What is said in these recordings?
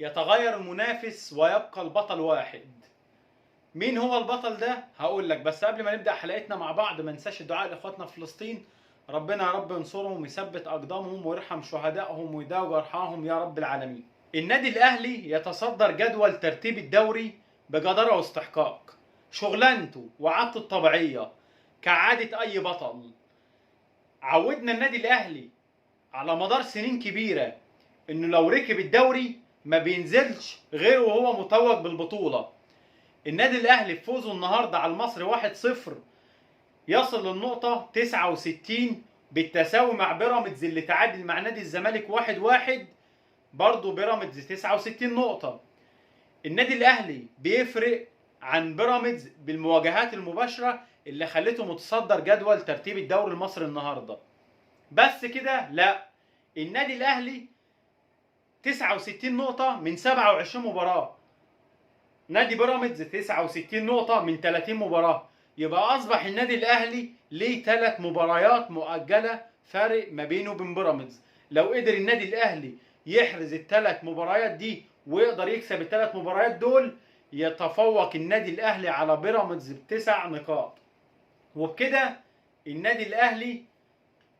يتغير المنافس ويبقى البطل واحد. مين هو البطل ده؟ هقول لك، بس قبل ما نبدأ حلقتنا مع بعض ما ننساش الدعاء لاخواتنا في فلسطين. ربنا يا رب ينصرهم ويثبت اقدامهم ويرحم شهدائهم ويداوي جرحاهم يا رب العالمين. النادي الاهلي يتصدر جدول ترتيب الدوري بجدارة واستحقاق، شغلانته وعادته الطبيعية كعادة اي بطل. عودنا النادي الاهلي على مدار سنين كبيرة انه لو ركب الدوري ما بينزلش غير وهو متوج بالبطولة. النادي الاهلي بفوزه النهارده على المصري 1-0 يصل للنقطة 69 بالتساوي مع بيراميدز اللي تعادل مع نادي الزمالك 1-1، برضه بيراميدز 69 نقطة. النادي الاهلي بيفرق عن بيراميدز بالمواجهات المباشرة اللي خلته متصدر جدول ترتيب الدوري المصري النهارده. بس كده؟ لا، النادي الاهلي 69 نقطة من 27 مباراة، نادي بيراميدز 69 نقطة من 30 مباراة. يبقى أصبح النادي الأهلي ليه 3 مباريات مؤجلة فارق ما بينه وبين بيراميدز. لو قدر النادي الأهلي يحرز ال3 مباريات دي ويقدر يكسب ال3 مباريات دول، يتفوق النادي الأهلي على بيراميدز ب9 نقاط. وبكده النادي الأهلي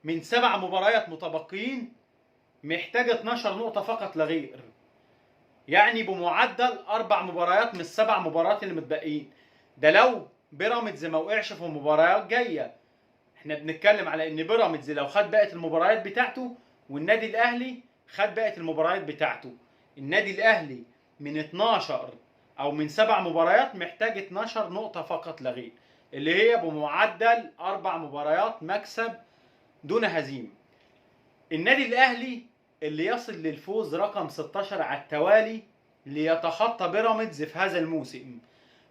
من 7 مباريات متبقيين محتاج 12 نقطة فقط لا غير، يعني بمعدل 4 مباريات من ال7 مباريات اللي متبقيين. ده لو بيراميدز ما وقعش في مباريات جاية. احنا بنتكلم على ان بيراميدز لو خد بقية المباريات بتاعته والنادي الاهلي خد بقية المباريات بتاعته، النادي الاهلي من 12 او من 7 مباريات محتاج 12 نقطة فقط لا غير، اللي هي بمعدل 4 مباريات مكسب دون هزيمة. النادي الاهلي اللي يصل للفوز رقم 16 على التوالي ليتخطى بيراميدز في هذا الموسم.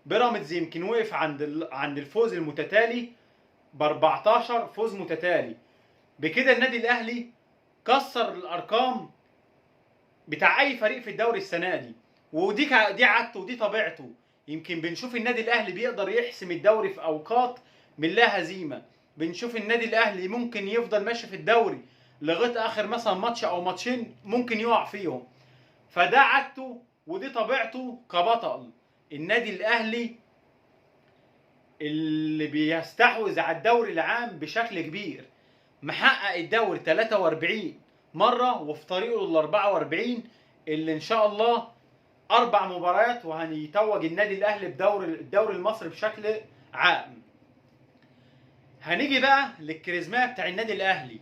بيراميدز يمكن وقف عند الفوز المتتالي ب 14 فوز متتالي. بكده النادي الاهلي كسر الارقام بتاع اي فريق في الدوري السنة دي، ودي دي عادته ودي طبيعته. يمكن بنشوف النادي الاهلي بيقدر يحسم الدوري في اوقات من لا هزيمة، بنشوف النادي الاهلي ممكن يفضل ماشي في الدوري لغاية اخر مثلا ماتش او ماتشين ممكن يقع فيهم. فده عادته ودي طبيعته كبطل. النادي الاهلي اللي بيستحوذ على الدوري العام بشكل كبير، محقق الدوري 43 مرة وفي طريقه لل 44 اللي ان شاء الله 4 مباريات وهنيتوج النادي الاهلي بدوري الدوري المصري بشكل عام. هنيجي بقى للكاريزما بتاع النادي الاهلي،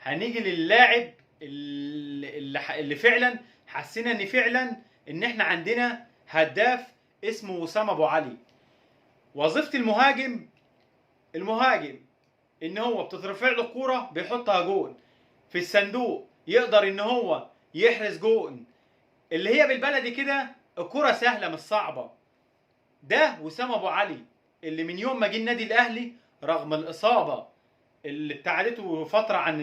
هنيجي للاعب اللي فعلا حسينا ان فعلا ان احنا عندنا هداف اسمه وسام ابو علي. وظيفة المهاجم ان هو بتترفع له الكورة بيحطها جون في الصندوق، يقدر ان هو يحرز جون، اللي هي بالبلدي كده الكورة سهلة مش صعبة. ده وسام ابو علي اللي من يوم ما جه النادي الاهلي رغم الاصابة اللي ابتعدته فترة عن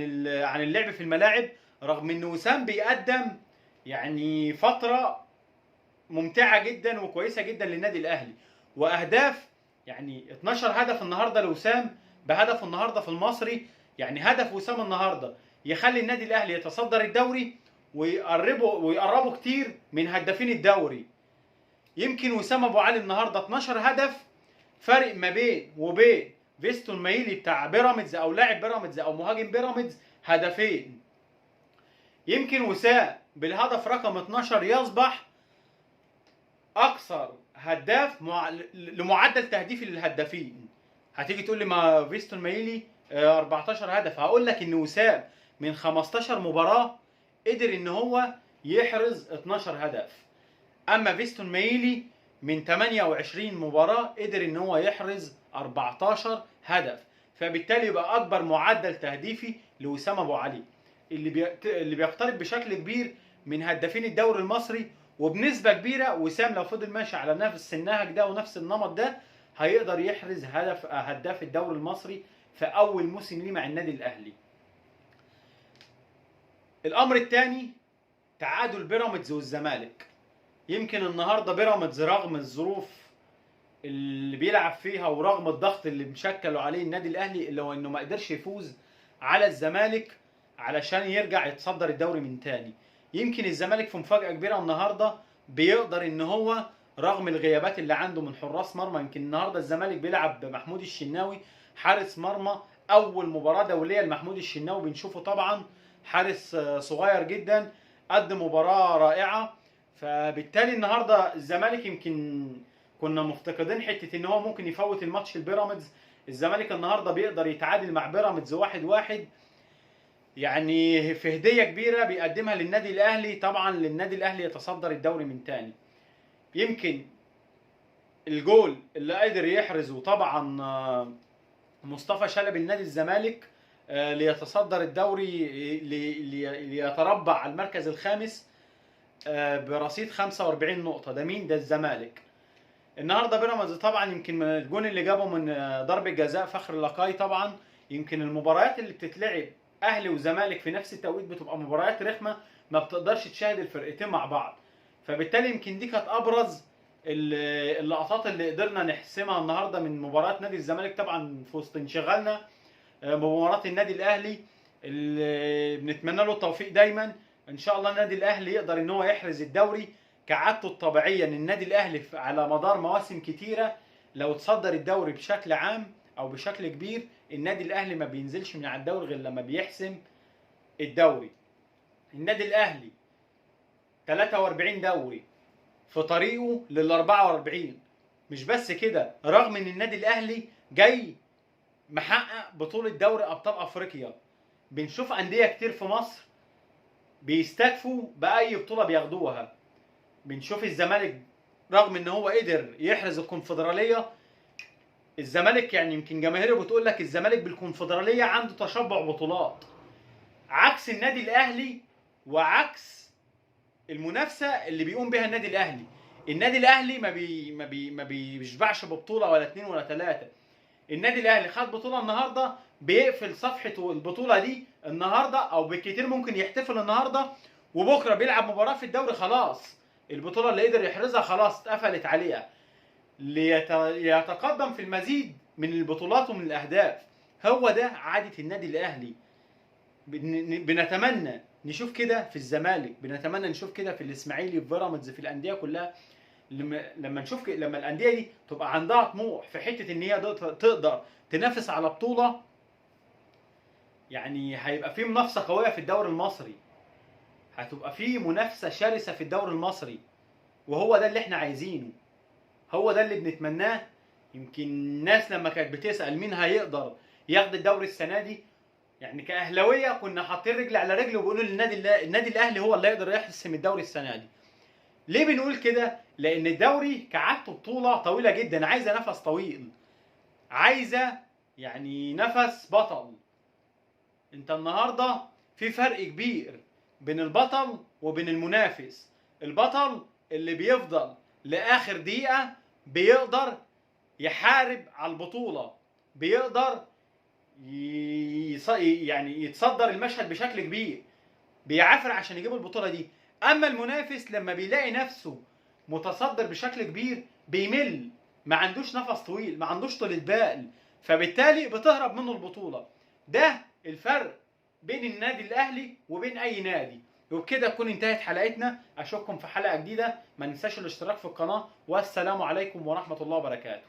اللعب في الملاعب، رغم ان وسام بيقدم يعني فترة ممتعة جدا وكويسة جدا للنادي الاهلي واهداف، يعني 12 هدف النهارده لوسام بهدف النهارده في المصري. يعني هدف وسام النهارده يخلي النادي الاهلي يتصدر الدوري ويقربه كتير من هدافين الدوري. يمكن وسام ابو علي النهارده 12 هدف، فرق ما بين وبين فيستون مايلي بتاع بيراميدز او لاعب بيراميدز او مهاجم بيراميدز هدفين. يمكن وسام بالهدف رقم 12 يصبح اكثر هداف لمعدل تهديفي للهدافين. هتيجي تقول لي ما فيستون مايلي 14 هدف، هقول لك ان وسام من 15 مباراة قدر ان هو يحرز 12 هدف، اما فيستون مايلي من 28 مباراة قدر ان هو يحرز 14 هدف، فبالتالي يبقى اكبر معدل تهديفي لوسام ابو علي اللي بيقترب بشكل كبير من هدافين الدوري المصري وبنسبة كبيرة. وسام لو فضل ماشي على نفس النهج ده ونفس النمط ده هيقدر يحرز هداف الدوري المصري في اول موسم ليه مع النادي الاهلي. الامر الثاني تعادل بيراميدز والزمالك. يمكن النهارده بيراميدز رغم الظروف اللي بيلعب فيها ورغم الضغط اللي مشكلة عليه النادي الاهلي، اللي هو انه ما قدرش يفوز على الزمالك علشان يرجع يتصدر الدوري من تاني. يمكن الزمالك في مفاجأة كبيرة النهارده بيقدر ان هو رغم الغيابات اللي عنده من حراس مرمى، يمكن النهارده الزمالك بيلعب بمحمود الشناوي حارس مرمى، اول مباراة دولية لمحمود الشناوي بنشوفه طبعا حارس صغير جدا قدم مباراة رائعة. فبالتالي النهارده الزمالك يمكن كنا مفتقدين حتة ان هو ممكن يفوت الماتش البيراميدز، الزمالك النهارده بيقدر يتعادل مع بيراميدز 1-1، يعني في هديه كبيرة بيقدمها للنادي الاهلي. طبعا للنادي الاهلي يتصدر الدوري من تاني. يمكن الجول اللي قدر يحرزه طبعا مصطفى شلبي لنادي الزمالك ليتصدر الدوري، ليتربع على المركز الخامس برصيد 45 نقطة. ده مين؟ ده الزمالك. النهارده بيراميدز طبعا يمكن الجون اللي جابه من ضربة جزاء فخر لقاي. طبعا يمكن المباريات اللي بتتلعب اهلي وزمالك في نفس التوقيت بتبقى مباريات رخمة، ما بتقدرش تشاهد الفرقتين مع بعض، فبالتالي يمكن دي كانت ابرز اللقطات اللي قدرنا نحسمها النهارده من مباراة نادي الزمالك، طبعا في وسط انشغالنا بمباراة النادي الاهلي اللي بنتمنى له التوفيق دايما. ان شاء الله النادي الاهلي يقدر ان هو يحرز الدوري كعادته الطبيعية، ان النادي الاهلي على مدار مواسم كتيرة لو تصدر الدوري بشكل عام او بشكل كبير النادي الاهلي ما بينزلش من على الدوري غير لما بيحسم الدوري. النادي الاهلي 43 دوري في طريقه لل 44. مش بس كده، رغم ان النادي الاهلي جاي محقق بطولة دوري ابطال افريقيا، بنشوف اندية كتير في مصر بيستكفوا باي بطولة بياخدوها. بنشوف الزمالك رغم ان هو قدر يحرز الكونفدرالية، الزمالك يعني يمكن جماهيره بتقول لك الزمالك بالكونفدرالية عنده تشبع بطولات، عكس النادي الاهلي وعكس المنافسة اللي بيقوم بها النادي الاهلي. النادي الاهلي ما بيشبعش ببطولة ولا اتنين ولا تلاتة. النادي الاهلي خد بطوله النهارده بيقفل صفحة البطولة دي النهارده، او بالكتير ممكن يحتفل النهارده وبكره بيلعب مباراة في الدوري، خلاص البطولة اللي قدر يحرزها خلاص اتقفلت عليها، ليتقدم في المزيد من البطولات ومن الاهداف. هو ده عادة النادي الاهلي. بنتمنى نشوف كده في الزمالك، بنتمنى نشوف كده في الاسماعيلي، في بيراميدز، في الاندية كلها. لما نشوف لما الاندية دي تبقى عندها طموح في حتة ان هي تقدر تنافس على بطوله، يعني هيبقى في منافسه قوية في الدوري المصري، هتبقى في منافسه شرسة في الدوري المصري، وهو ده اللي احنا عايزينه، هو ده اللي بنتمناه. يمكن الناس لما كانت بتسال مين هيقدر ياخد الدوري السنة دي، يعني كاهلاويه كنا حاطين رجل على رجل وبيقولوا النادي الاهلي هو اللي يقدر يحسم الدوري السنة دي. ليه بنقول كده؟ لان الدوري كعادته بطوله طويلة جدا، عايزه نفس طويل، عايزه يعني نفس بطل. انت النهارده في فرق كبير بين البطل وبين المنافس. البطل اللي بيفضل لاخر دقيقة بيقدر يحارب على البطولة، بيقدر يعني يتصدر المشهد بشكل كبير، بيعافر عشان يجيب البطولة دي. اما المنافس لما بيلاقي نفسه متصدر بشكل كبير بيمل، ما عندوش نفس طويل، ما عندوش طولة بال، فبالتالي بتهرب منه البطولة. ده الفرق بين النادي الاهلي وبين اي نادي. وبكده تكون انتهت حلقتنا، اشوفكم في حلقة جديدة. ما ننساش الاشتراك في القناة، والسلام عليكم ورحمة الله وبركاته.